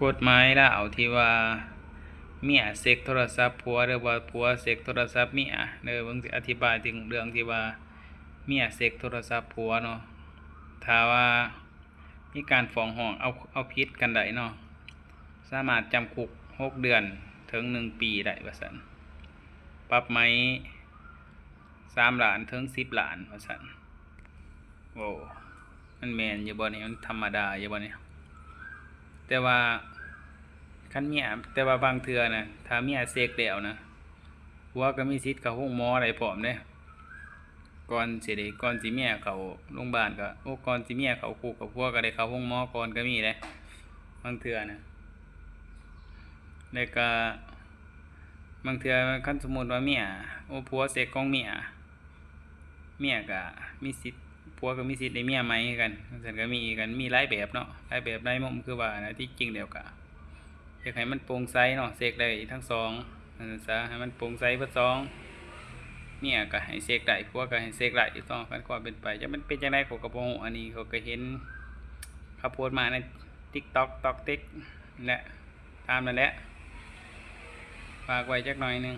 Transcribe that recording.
ກົດໝາຍລາວທີ່ວ່າເມຍເຊັກໂທລະສັບຜົວ ຫຼືວ່າຜົວເຊັກໂທລະສັບເມຍເດີ. ເບິ່ງ ຊິອະທິບາຍເຖິງເລື່ອງທີ່ວ່າເມຍເຊັກໂທລະສັບຜົວເນາະ. ຖ້າວ່າມີການຟ້ອງຮ້ອງເອົາ ເອົາຜິດກັນໄດ້ເນາະ ສາມາດຈຳຄຸກຫົກເດືອນເຖິງໜຶ່ງປີໄດ້ວ່າຊັ້ນ, ປັບໃໝສາມລ້ານເຖິງສິບລ້ານວ່າຊັ້ນ. ໂອ້ ມັນແມ່ນຢູ່ບໍ່ນີ້? ມັນທຳມະດາຢູ່ບໍ່ນີ້? ແຕ່ວ່າຄັນເມຍ ແຕ່ວ່າບາງເທື່ອນະ ຖ້າເມຍເຊັກແລ້ວນະ ຜົວກໍມີສິດເຂົ້າໂຮງໝໍໄດ້ພ້ອມເດ້. ກ່ອນຊິໄດ້ ກ່ອນຊິເມຍເຂົ້າໂຮງບານກໍ ໂອ້ ກ່ອນຊິເມຍເຂົ້າຄຸກ ກໍຜົວກໍໄດ້ເຂົ້າໂຮງໝໍກ່ອນກໍມີເດ້ ບາງເທື່ອນະ. ແລ້ວກໍບາງເທື່ອ ຄັນສົມມຸດວ່າເມຍ ໂອ້ ຜົວເຊັກຂອງເມຍ ເມຍກໍມີສິດ ຜົວກໍມີສິດໄດ້ເມຍໃໝ່ຄືກັນ ຈັ່ງຊັ້ນກໍມີກັນ ມີຫຼາຍແບບເນາະ ຫຼາຍແບບຫຼາຍມຸມ ຄືວ່ານະ. ທີ່ຈິງແລ້ວກໍຢາກໃຫ້ມັນໂປ່ງໃສເນາະ ເຊັກໄດ້ທັງສອງ ວ່າຊັ້ນຊະ ໃຫ້ມັນໂປ່ງໃສເບິດສອງ ເມຍກໍໃຫ້ເຊັກໄດ້ ຜົວກໍໃຫ້ເຊັກໄດ້ເນາະ. ຄັນຄວາມເປັນໄປ ຈະມັນເປັນຈັ່ງໃດ ຂ້ອຍກໍບໍ່ຮູ້. ອັນນີ້ຂ້ອຍກໍເຫັນເຂົາໂພສມາໃນ TikTok ຕອກເຕັກ ແຫຼະ ຕາມນັ້ນແຫຼະ ຝາກໄວ້ຈັກໜ້ອຍໜຶ່ງ.